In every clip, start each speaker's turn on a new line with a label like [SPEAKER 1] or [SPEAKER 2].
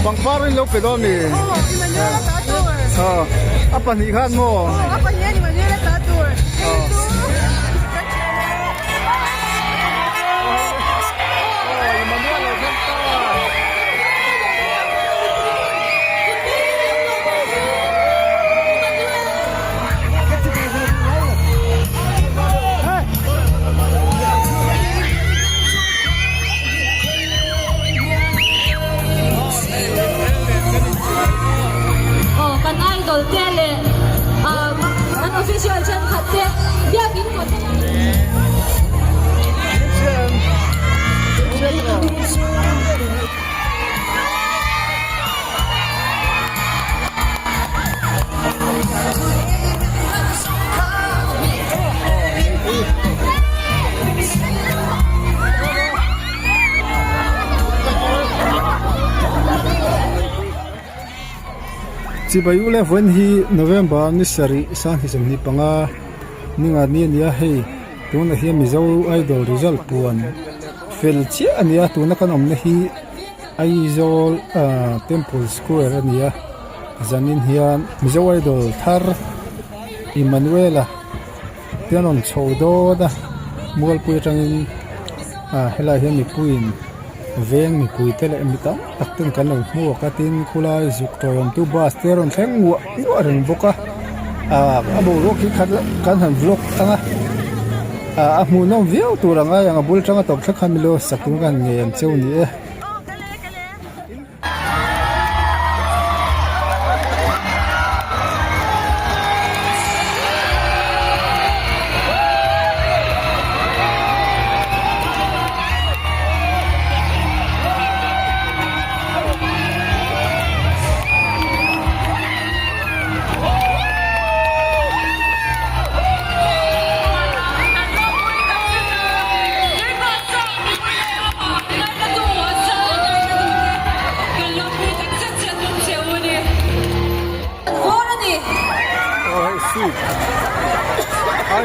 [SPEAKER 1] Pangpar in lo pe dawn mi. A pahnih khan maw?
[SPEAKER 2] A pahnih a ni Manuela ta tur.
[SPEAKER 3] Aw kan idol te leh an official thenkhat te biakin kawt
[SPEAKER 1] Chibai u le vawiin hi November ni sarih sanghnih 25 ninga ni a ni a hei tunah hian Mizo Idol result puan fel chiah a ni a tuna kan awmna hi Aizawl ah Temple Square a ni a zanin hian Mizo Idol thar Emmanuela te an rawn chho dawn a mualpui atangin ah helaiah hian mipuiin veng mipui te leh mi tam tak ten kan lo hmuak a tin khulai zuk tawiawm tu bus te a rawn thleng nguah nguah reng bawk a ah a boruak hi khat kan han vlog ang a ah a hmuhnawm viau tur ang a eng a bul tanga tawp thleng khan milo sak tur khan ngei ang cheu ni e.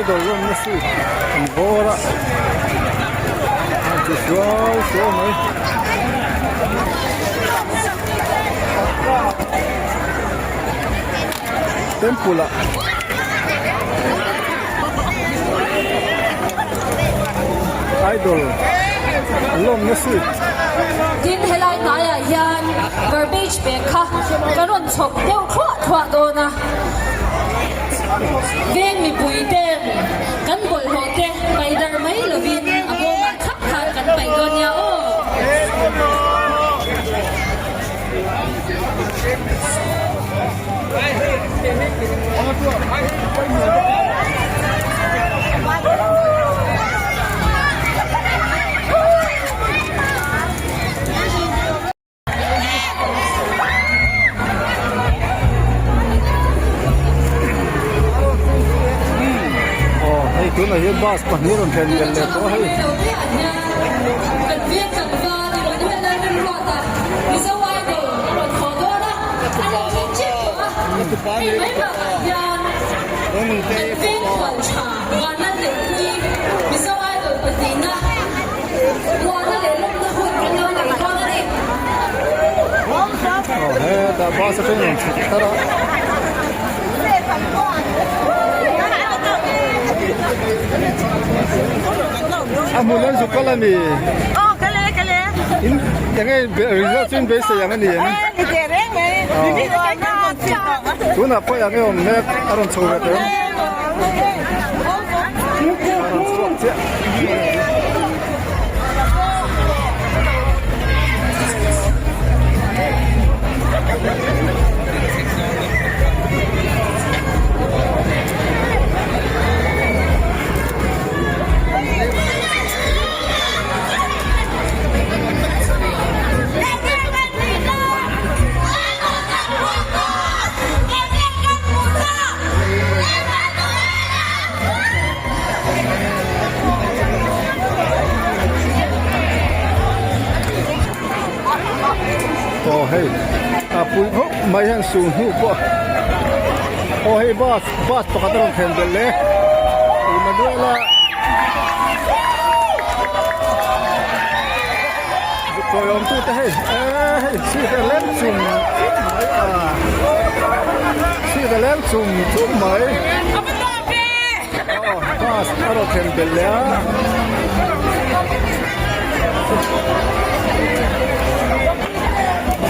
[SPEAKER 1] Idol lawmna suit an bawr a an ti suau suau mai. Temple ah Idol an lawmna suit.
[SPEAKER 3] Tin helai hnaiah hian garbage bag kha ka rawn chhawp deuh thluah thluah dawn a, veng mipui ten kan bawlhhlawh te paih darh mai lovin a bawmah thlap khan kan paih dawn nia aw.
[SPEAKER 1] Aw hei tunah hian bus pahnih a rawn thlen belh leh tawh a hei. Aw hetah bus atangin rawn chhuk thar a. A hmun an zuk kal a ni.
[SPEAKER 2] Aw kal e kal e.
[SPEAKER 1] In enge result chu in beisei ang a ni em?
[SPEAKER 2] E ni teh reng mai.
[SPEAKER 1] Tunah pawh eng nge awm mek a rawn chho ve tawh em? A rawn chhuak chiah. Aw hei a pui khawp mai hian suh hnu pawh aw hei bus bus pakhat a rawn thlen belh le Emmanuela. Tawiawm tute hei eee hei seat a leng chum chum mai a seat a leng chum chum mai aw bus a rawn thlen belh leh a.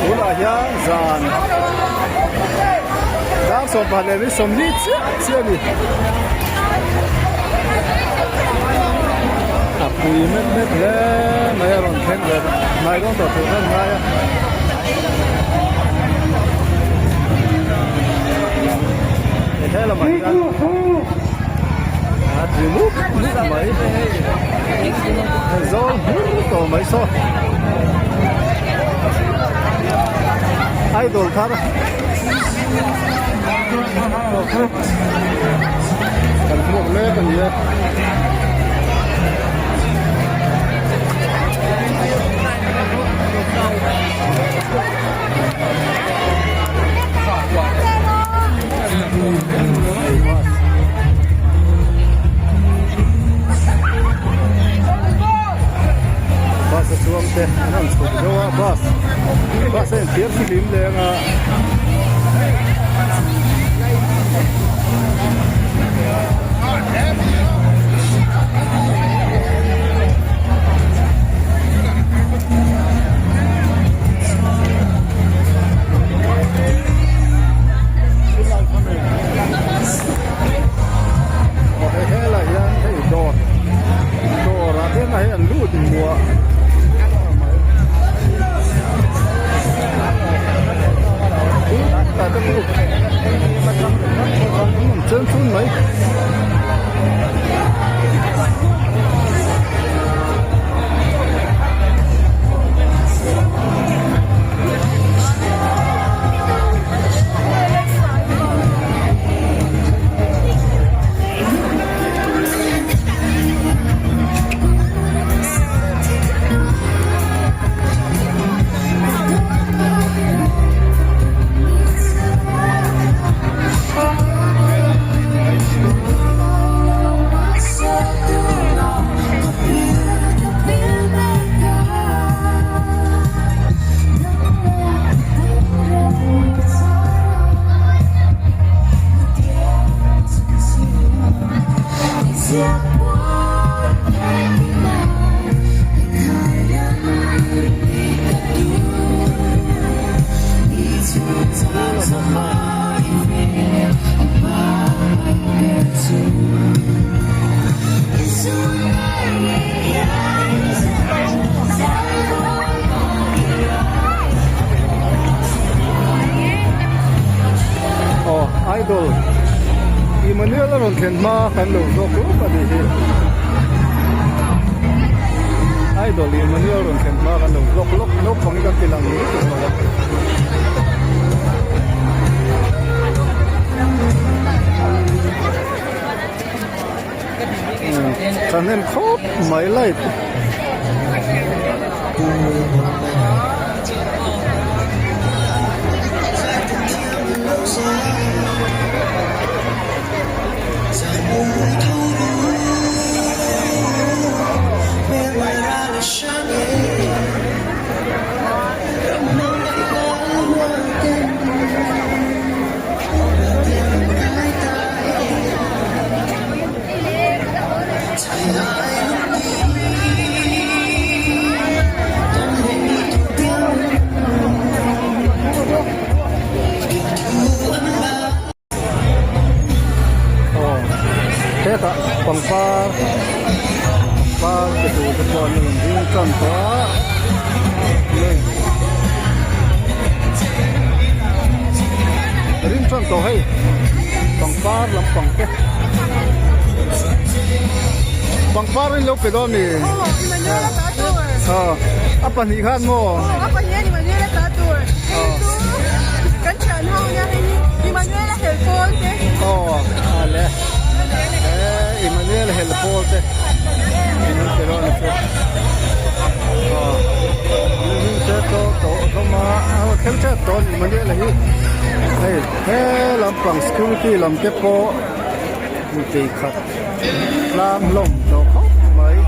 [SPEAKER 1] Tunah hian zan dar sawmpah leh ni sawmli chiah chiah a ni. A pui met met hle mai a rawn thleng ve hnai dawn tawh tur khan ngai a. He lamah hian a tui mup mup mai zawl hmur tawh mai saw idol thar kan hmuak mek a ni a. Bus a chuang te an rawn chhuk deuh a bus bus a inthiar fihlim leng a. Aw hei helai hian hei dawr dawrah te hei an lut muah tah te pawh an awm chen chun mai. Aw idol Emmanuel a rawn thlen hma kan lo zawk rup a nih hi idol Emmanuel a rawn thlen hma kan lo zawk lawk naupang hi kan ti lang lutuk lo a. Thahnem khawp mai light Aw hetah pangpar pangpar te tur te pawh an rawn ding tan tawh a ring tan tawh hei pangpar lampang te. Pangpar in lo pe dawn mi? Aw a pahnih khan maw?
[SPEAKER 2] A pahnih a ni Manuel a ta tur. Hei chu kan thian ho nia hei hi Emmanuel a helh pawl te.
[SPEAKER 1] Aw a le e Emmanuel a helh pawl te in pe dawn a chu. Aw in che tawh tawh hlawm a a thleng tep tawh a ni Emmanuel a hi hei he lampang security lam te pawh. Mipui khat tlang hlawm tawh khawp mai.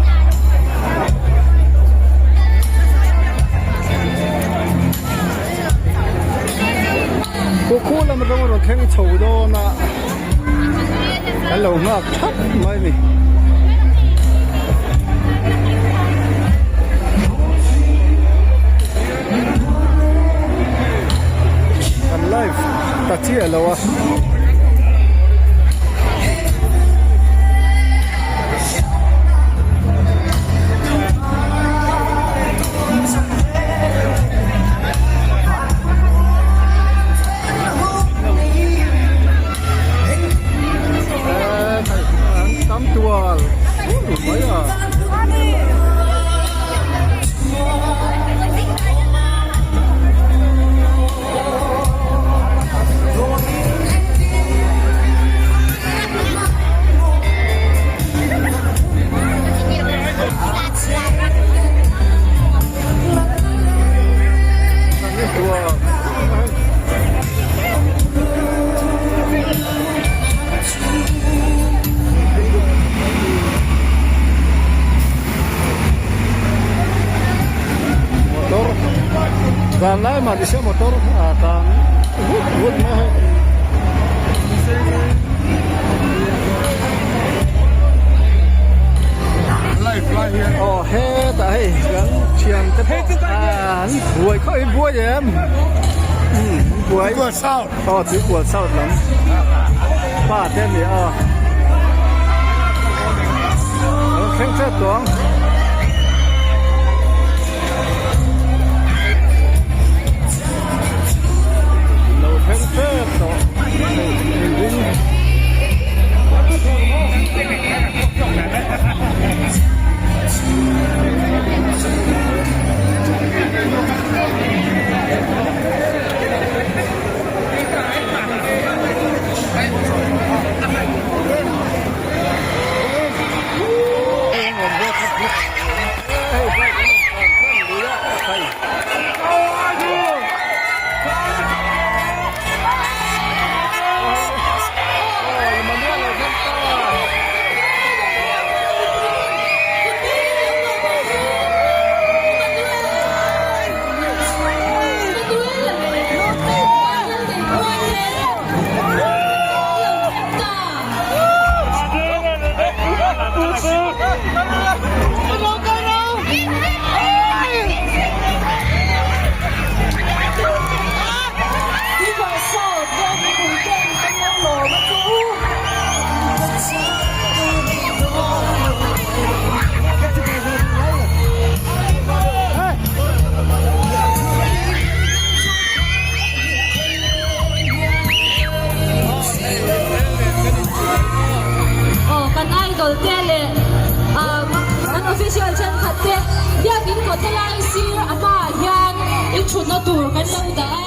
[SPEAKER 1] atang a rawn thleng chho dawn a kan lo nghak thap mai a ni. Kan live ta chiah lo a. An tam tual mai a. Motor vanlai mah nise motor a tang vut vut mai a hei. Aw hetah hei kan thian te pawh an buai khawp in buai em umm buai aw tuikual south lam pa te a ni a an thleng tep tawh ang. Lo thleng tep tawh hei inring.
[SPEAKER 3] Aw kan idol te leh kan official thenkhat te biakin kawt helai sir a hmaah hian inthutna tur kan lo dah a.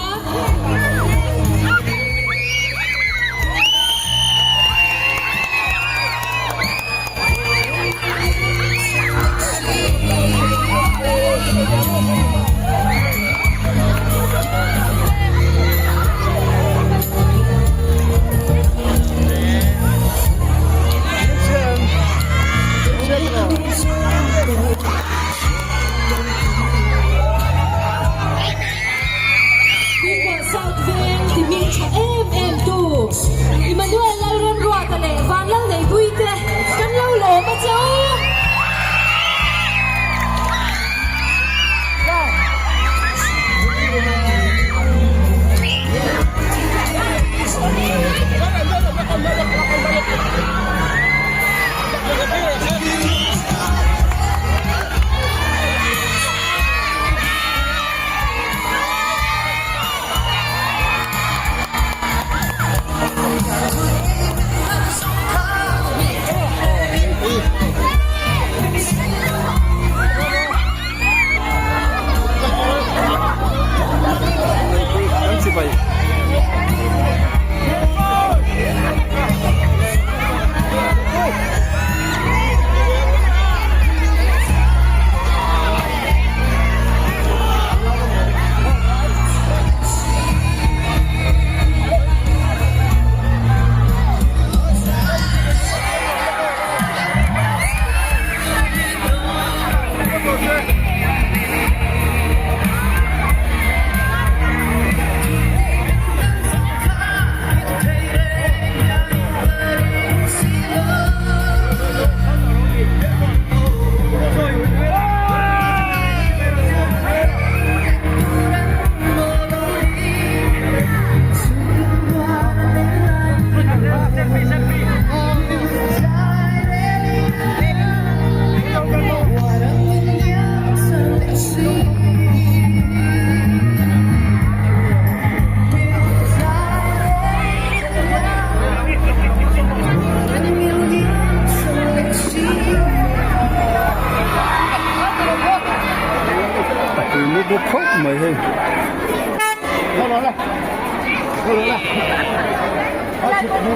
[SPEAKER 1] mai hei.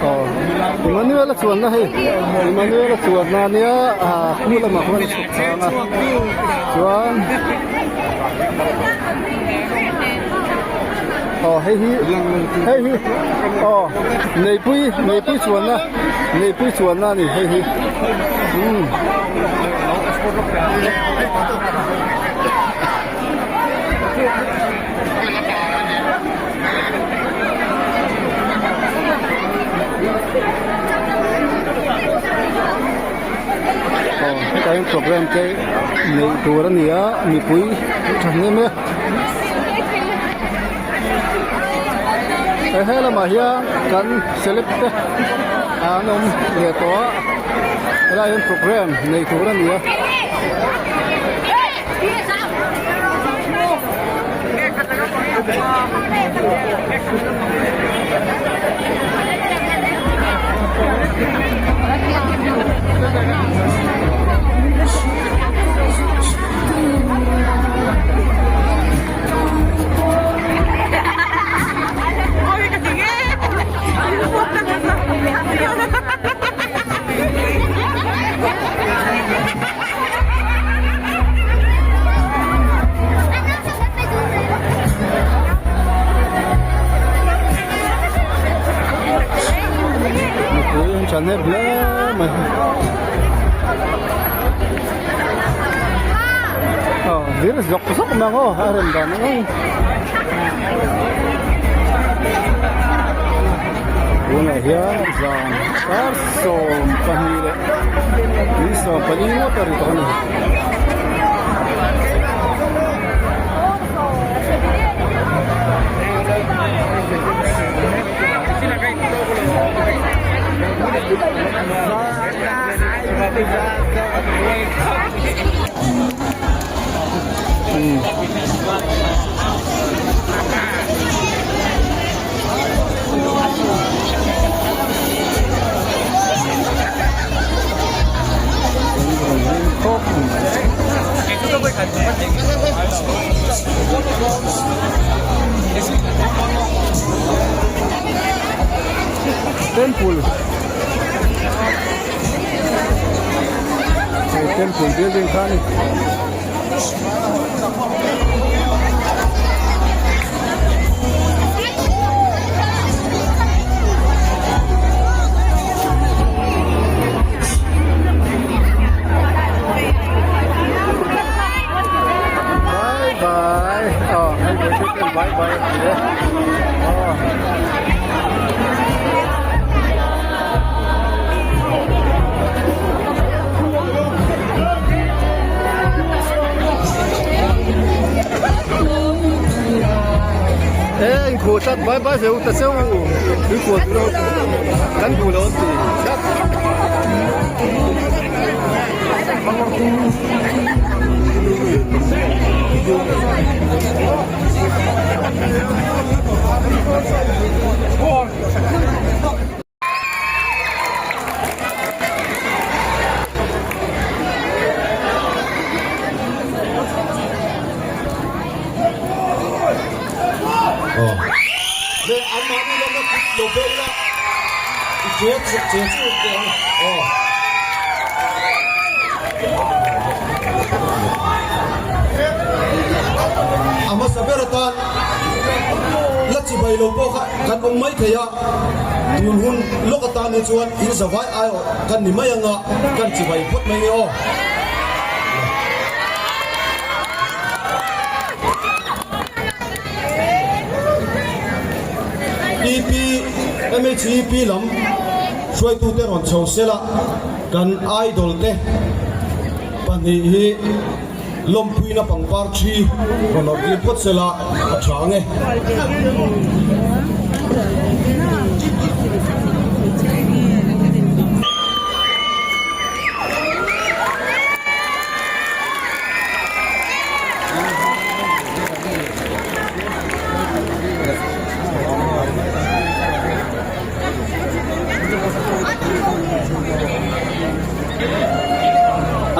[SPEAKER 1] Aw Emmanuel a chuanna hei Emmanuel a chuanna ania ah khu lamah khuan a chhuk chang a chuan aw hei hi hei hi aw neipui neipui chuanna neipui chuanna a ni hei hi umm. Aw hetah hian program te neih tur a ni a mipui thahnem e he lamah hian kan celeb te an awm leh tawh a helaiah hian program neih tur a ni a. Mipui an thahnem hle mai aw vir zawk zawk mang aw a rem dan ang tunah hian zan kar 20 leh ni 14 ngawt a ri tawh a ni. Temple hei temple building kha a ni. Bye bye aw hei bye bye a ti e aw. Ê in khuh tlat bai bai ve u ta cheu in khuh tur ho kan duh lo an ti tlat.
[SPEAKER 4] A hmasa ber atan la chibai lo pawh kha kan awm mai thei a. Tun hun lawk atan hi chuan in zavai aiawh kan ni mai anga kan chibai phawt mai nge aw. EP MHEP lam hruaitute rawn chho sela kan idol te pahnih hi Lawmpuina pangpar thi rawn awrh tir phawt sela a tha ang e.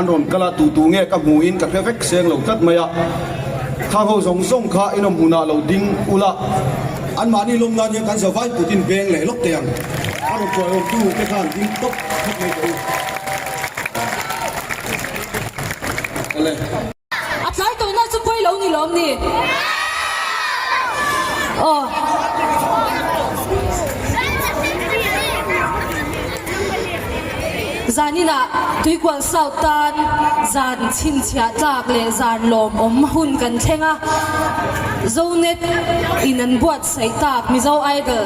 [SPEAKER 4] An rawn kal a, tu tu nge ka hmuhin ka hre vek seng lo tlat mai a. Khang ho zawng zawng kha in awm hmunah lo ding ula, anmahni lawm nan hian kan zavai putin beng leh lawk teh ang. A rawn tuaiawmtu te khan ding tawp khawp mai teh u. Awle.
[SPEAKER 3] A tlai tawhna chu pawi lo ni lawm ni? Aw. Zaninah Tuikual South tan zan chhinchhiah tlak leh zan lawmawm hun kan thleng a, Zonet in an buatsaih tak Mizo Idol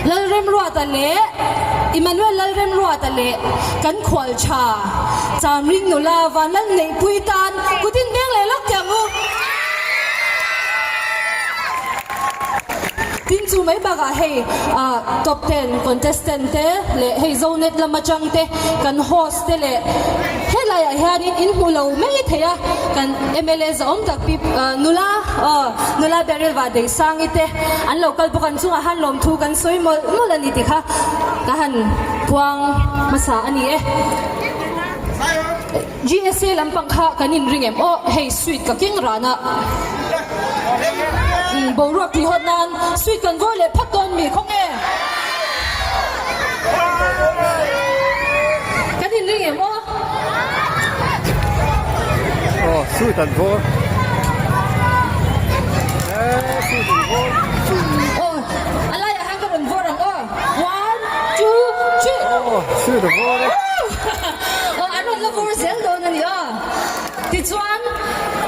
[SPEAKER 3] Lalremruata leh Emmanuel Lalremruata leh kan khual tha Chamring nula Vanlalneihpui tan kut in beng leh lawk teh ang u. Tin chu mai bakah hei top ten contestant te leh hei Zonet lam atang te kan host te leh helaiah hianin in hmu lo mai thei a kan mla zahawm tak pi nula aw nula Beryl Vahdeihsangi te an lo kal bawk an chungah han lawmthu kan sawi mawlh mawlh a ni tih kha ka han puang hmasa a ni e. GSA lampang kha kan inring em aw hei sweet ka keng ran a boruak tih hawt nan sweet kan vawr leh phawt dawn mi khaw nge kan inring em aw.
[SPEAKER 1] Aw sweet an vawr eh sweet an vawr.
[SPEAKER 3] Aw a laiah hian ka rawn vawr ang aw one two three.
[SPEAKER 1] Aw sweet a vawr e.
[SPEAKER 3] Aw an rawn la vawr zel dawn a ni aw. Tichuan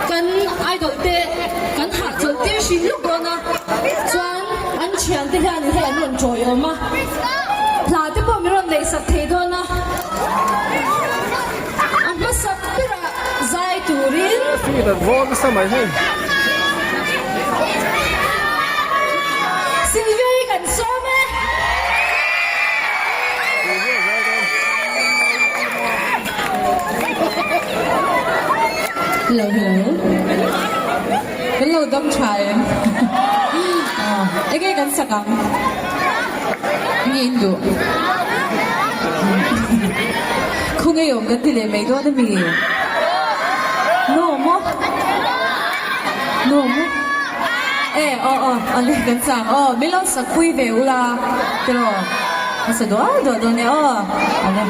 [SPEAKER 3] kan idol te kan hahchawlh tir hrim luk dawn a, chuan an thian te hian hei an rawn tawiawm a, hla te pawh min rawn neihsak thei dawn a, a hmasak berah zai turin.
[SPEAKER 1] Sweet an vawr nasa mai hei.
[SPEAKER 3] Sylvia hi kan sawm e.
[SPEAKER 5] Hello hello Kan lo dam tha em Enge kan sak ang Nge in duh Khungei awm kan ti leh mai dawn ami No maw No maw E aw aw awle kan chang aw min lo sak pui ve ula tiraw a sa dual dual dawn e aw awle.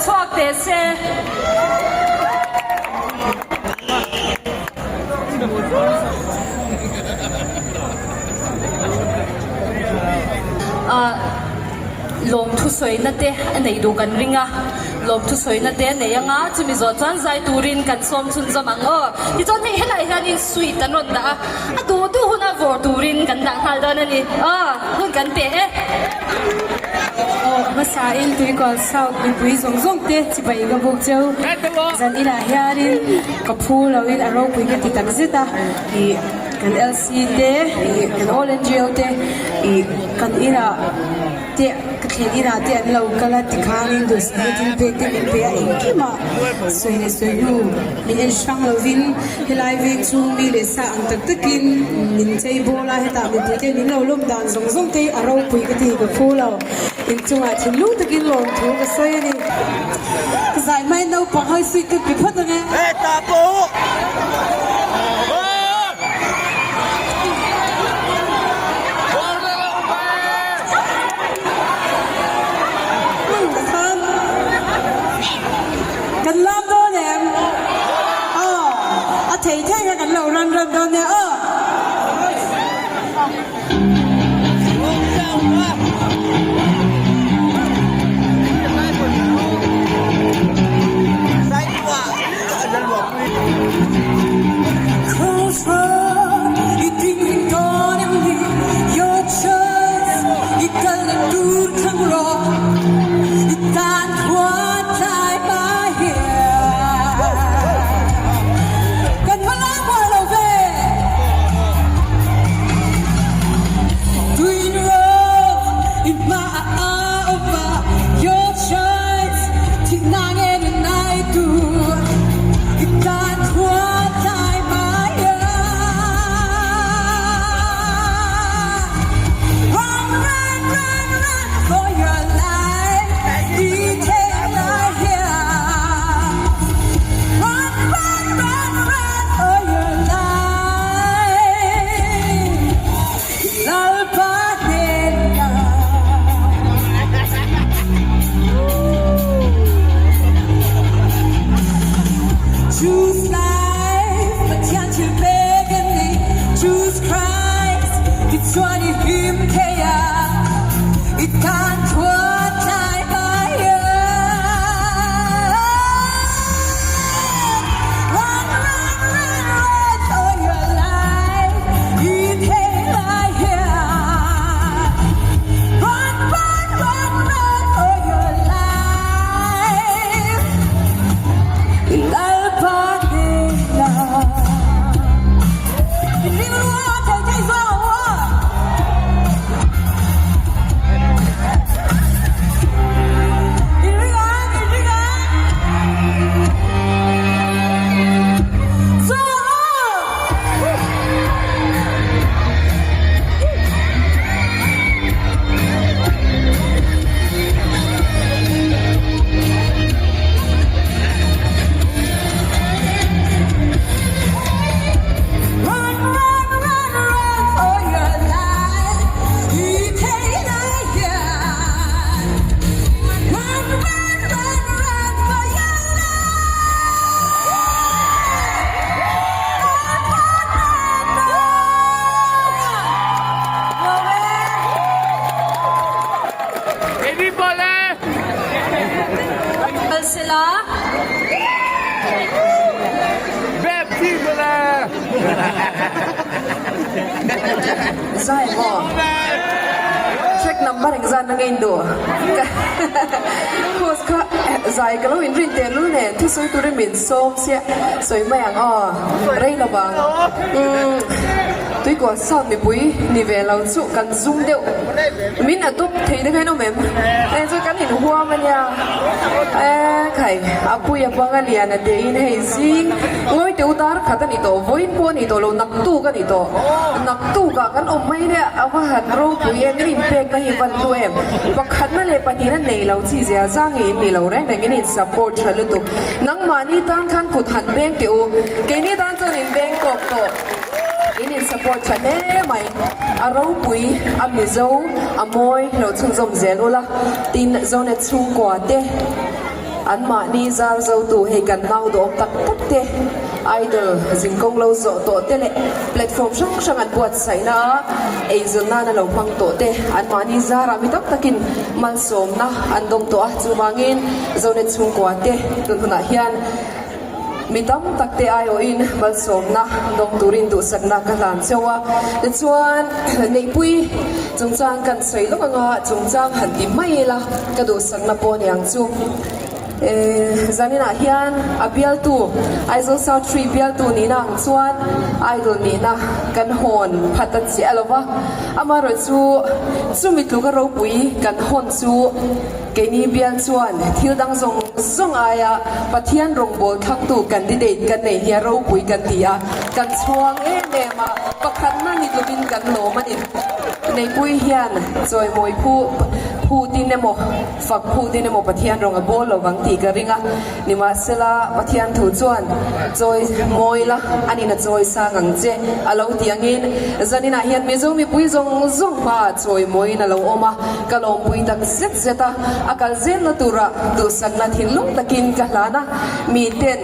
[SPEAKER 3] chhuak teh se. Lawmthu sawina te a neih duh kan ring a, lawmthu sawina te a nei anga chumi zawh chuan zai turin kan sawm chhunzawm ang aw. Tichuan hei helaiah hianin sweet an rawn dah a, a duh duh huna vawr turin kan dah nghal dawn a ni aw, hun kan pe e.
[SPEAKER 6] Aw hmasain Tuikual South mipui zawng zawng te chibai ka buk cheu. Zan inah hianin ka phu loin a ropui ka ti takzet a, ih kan LC te ih kan All NGO te ih kan inah te ka thlen inah te an lo kal a tikhanin duhsakna thil pek te min pe a engkimah sawi leh sawi hnu min en hrang lovin helai veng chu mi leh sa ang tak takin min chei bawl a hetah mipui te min lo lawm dan zawng zawng te hi a ropui ka ti ka phu lo inchungah thinlung takin lawmthu ka sawi a ni. Ka zai hmain naupang hawi suit ka pe phawt ang e. Kan lam dawn em? Aw, a thei thei kha kan lo ran ran dawn nia aw.
[SPEAKER 7] Zai maw? Track number engzat na ngei duh? Host kha zai ka lo inrin teh lul nen thusawi turin min sawm chiah sawi mai ang aw rei lo vang. Umm Tuikual South mipui ni ve lo chu kan zum deuh min adopt thei te kha in awm em? Hei chu kan inhuam a nia e khai a pui a panga lian a tein hei zing ngawi teu dar khat a ni tawh vawiin pawh a ni tawh lo naktuk a ni tawh naktukah kan awm mai nia a va han ropui em in inpekna hi van hlu em pakhatna leh pahnihna nei lo chi zia zang hi in ni lo reng reng in in support tha lutuk nangmahni tan khan kut han beng teh u keini tan chuan in beng tawk tawh. In in support tha hle mai. A ropui, a Mizo, a mawi lo chhunzawm zel ula. Tin, Zonet chhungkua te. Anmahni zar zotu hei kan nau duhawm tak tak te, Idol zinkawng lo zawh tawh te leh platform hrang hrang an buatsaihna a eizawn nana lo hmang tawh te anmahni zarah mi tam takin malsawmna an dawng tawh a. Chuvangin Zonet chhungkua te tun hunah hian Mi tam tak te aiawhin malsawmna dawng turin duhsakna ka hlan cheu a. Tichuan, Neihpui chungchang kan sawi lawk anga chungchang han ti mai ila ka duhsakna pawh ni ang chu. Zaninah hian a bialtu, Aizawl South Tree bialtu nihna ang chuan Idol nihna kan hawn phat a chiah lo va. Amaherawhchu chumi tluka ropui kan hawn chu Keini bial chuan thil dang zawng zawng aia Pathian rawngbâwl thlangtu candidate kan nei hi a ropui kan ti a, kan chhuang em em a, pakhatna ni tlukin kan lawm a ni. Neihpui hian chawimawi phu phutin emaw, fak phutin emaw Pathian rawng a bâwl lovang tih ka ring a. Nimahsela, Pathian thu chuan chawi mawi la, anin a chawi sang ang che a lo ti angin zaninah hian Mizo mipui zawng zawng hmaah chawi mawiin a lo awm a, ka lawmpui tak zet zet a, a kal zelna turah duhsakna thinlung takin ka hlan a, miten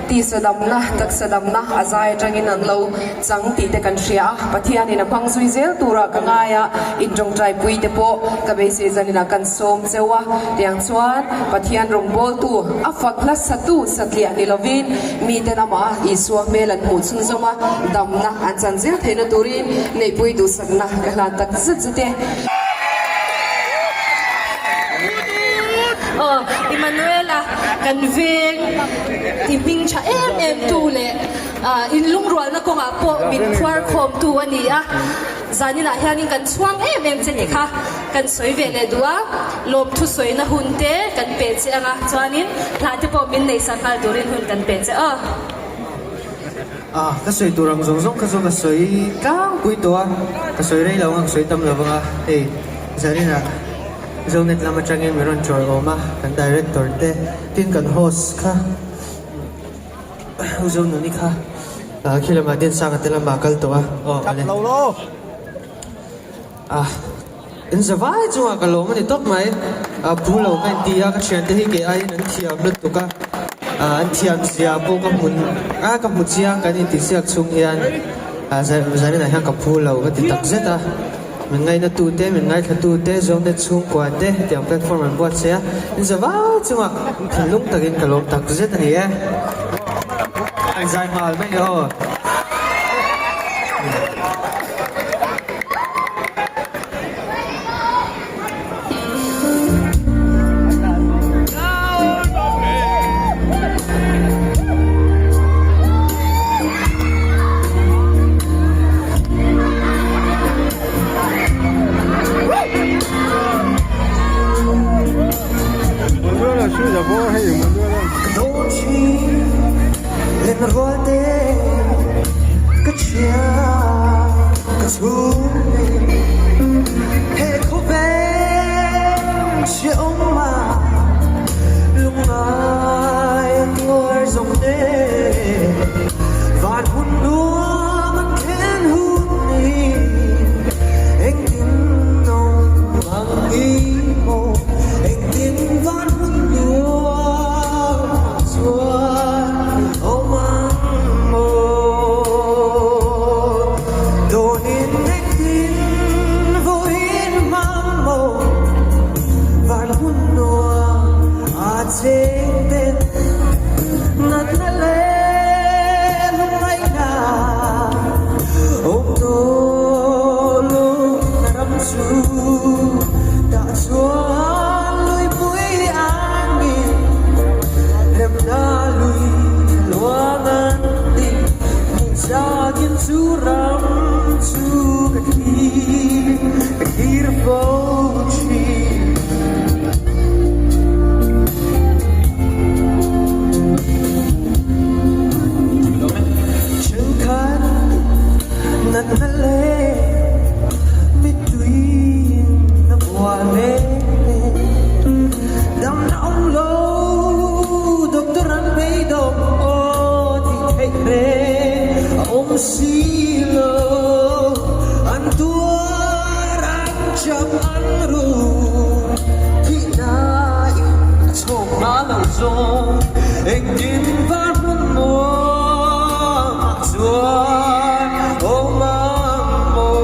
[SPEAKER 7] tisa damna, taksa damna a zai atangin an lo chang tih te kan hria a, Pathianin a hmang zui zel turah ka ngai a, intawngtaipui te pawh ka beisei zaninah kan sawm cheu a, tiang chuan Pathian rawngbawltu a fak hla satu satliah ni lovin miten amah Isua hmel an hmuh chhunzawm a, damna an chan zel theihna turin neihpui duhsakna ka hlan tak zet zet e.
[SPEAKER 3] Aw Immanuela kan veng ti hming tha em em tu leh In lungrualna kawngah pawh min phuar khawmtu a ni a, zaninah hianin kan chhuang em em che tih kha kan sawi ve leh duh a, lawmthu sawina hun te kan pe che ang a, chuanin hla te pawh min neihsak nghal turin hun kan pe che aw.
[SPEAKER 8] A, ka sawi tur ang zawng zawng kha chu ka sawi tlangpui tawh a, ka sawi rei lo ang, ka sawi tam lo vang a, hei zaninah Zonet lam atangin min rawn chawi awm a, kan director te, tin kan host kha. U Zonuni kha khi lamah Dinsanga te lamah a kal tawh a, aw awle. Ah, in za vai chungah ka lawm a ni tawp mai. Ah, phu lo ka inti a, ka thiante hi kei aiin an thiam lutuk a, ah an thiam zia pawh ka hmu a, ka hmu chiang kan intihsiak chhung hian ah zaninah hian ka phu lo ka ti tak zet a. Min ngainatute, min ngaithlatute, Zonet chhungkua te hetiang platform an buatsaih a, in za vai chungah thinlung takin ka lawm tak zet a ni e. An zai nghal mai aw. zawng engtin var hmun muangah chuan awm ang maw?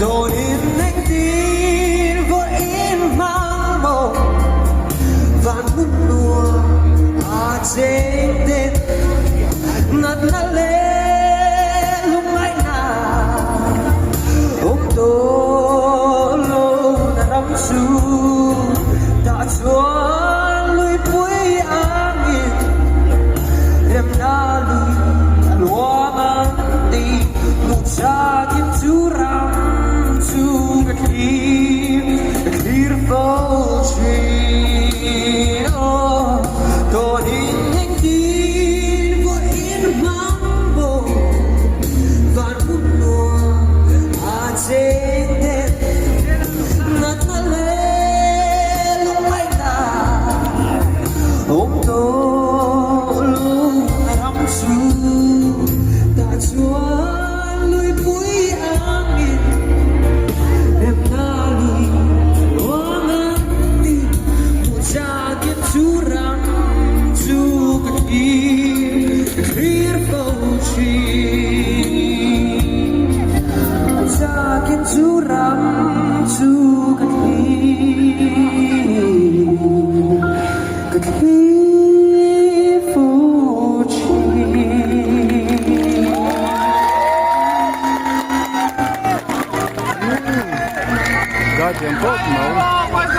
[SPEAKER 8] Dawnin engtin vawiin hmang maw? Van hmun nuam a cheng te natna leh lungngaihna awm tawh lo na ram chu tah chuan luipui angin remna lui a luang ang ti hmuh chakin chu ram chu ka thlir ka thlir fo thin aw tawhin engtin vawiin hmang bawk van hmun nuam a cheng den natna leh lungngaihna awm tawh lo a ram chu tah chuan luipui angin remna lui ruang an ti hmuh chakin chu ram chu ka thlir ka thlir fo thin hmuh chakin chu ram chu ka thlir ka thlir fo thin.
[SPEAKER 1] Guardian khawp mai.